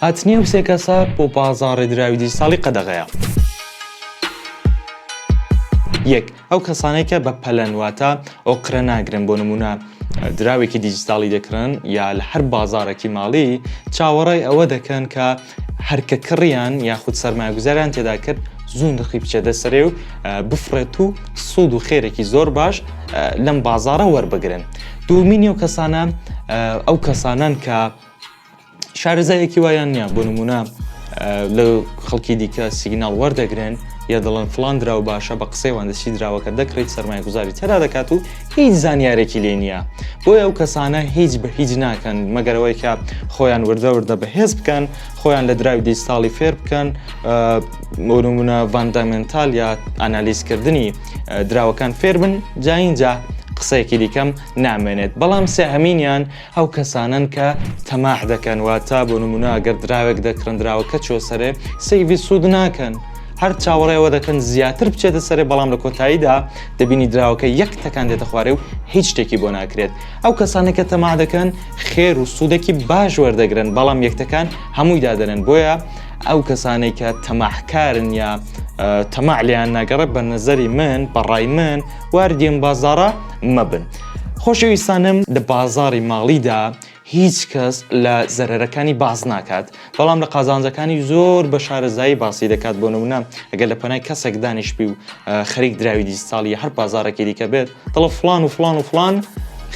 هاتنی ئەو سێ کەسە بۆ بازاڕی دراوی دیجیتاڵی قەدەغەیە. یەک، ئەو کەسانەی کە بە پەلەن واتە ئۆقرە ناگرن بۆ نمونە دراوێکی دیجیتاڵی دەکڕن یا لە هەر بازارێکی ماڵی چاوەڕێی ئەوە دەکەن کە هەرکە کڕیان یاخود سەرمایەگوزاریان تێدا کرد زوو نرخی بچێتە سەرێ و بفڕێت و سوود و خێرێکی زۆر باش لەم بازارە وەربگرن دوومینی ئەو کەسانە ئەو کەسانن کە شارەزایەکی وایان نییە بۆ نمونە لە خەڵکی دیکە signal وەردەگرن یا دەڵێن فلان دراو باشە بە قسەی وان دەچی دراوەکە دەکڕیت سەرمایە گوزاری تێدا دەکات و هیچ زانیارێکی لێ نییە بۆیە ئەو کەسانە هیچ بە هیچ ناکەن مەگەرەوەی کە خۆیان وردە وردە بەهێز بکەن خۆیان لە دراوی دیجیتاڵی فێر بکەن بۆ نمونە fundamental یا ئانالیزکردنی دراوەکان فێر بن جا ئینجا قسەیەکی دیکەم نامێنێت بەڵام سێهەمینیان ئەو کەسانەن کە تەماح دەکەن واتە بۆ نمونە گەر دراوێک دەکڕن دراوەکە چۆ سەرێ سەیڤی سوود ناکەن هەر چاوەڕێەوە دەکەن زیاتر بچێتە سەرێ بەڵام لە کۆتاییدا دەبینی دراوەکە یەک تەکان دێتە خوارێ و هیچ شتێکی بۆ ناکرێت ئەو کەسانە کە تەما دەکەن خێر و سوودێکی باش وەردەگرن بەڵام یەکتەکان هەمووی دادەنن بۆیە ئەو کەسانەی کە تەماحکارن یا تەماع لیان ناگەڕێ بە نەزەری من بەڕای من واردی ئەم بازاڕە مەبن. خۆشەویستانم لە بازاڕی ماڵیدا هیچ کەس لە زەرەرەکانی باس ناکات بەڵام لە قازانجەکانی زۆر بە شارەزایی باسی دەکات بۆ نمونە ئەگەر لە پەنای کەسێک دانیشبی و خەریک دراوی دیجیتاڵی هەر بازارێکی دیکە بێت دەڵێ فلان و فلان و فلان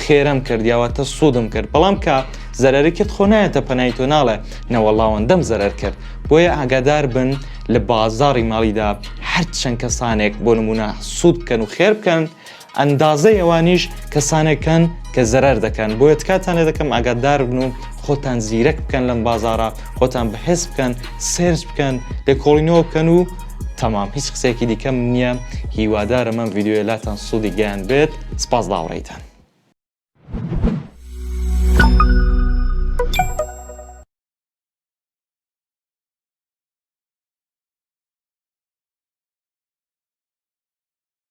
خێرم کرد یاواتە سوودم کرد بەڵام کە زەرەری کرد خۆ نایەتە پەنای تۆ ناڵێ نەوەڵاوەندەم زەرەر کرد بۆیە ئاگادار بن لە بازاڕی ماڵیدا هەرچەند کەسانێک بۆ نمونە سوود بکەن و خێر بکەن ئەندازەی ئەوانیش کەسانێکن کە زەرەر دەکەن بۆیە تکاتان لێ دەکەم ئاگادار بن و خۆتان زیرەک بکەن لەم بازارە خۆتان بەهێز بکەن search بکەن لێکۆڵینەوە بکەن و تەمام هیچ قسەیەکی دیکەم نییە هیوادارم ئەم ڤیدیۆیە لاتان سوودی گەیان بێت سپاس داوڕیتان.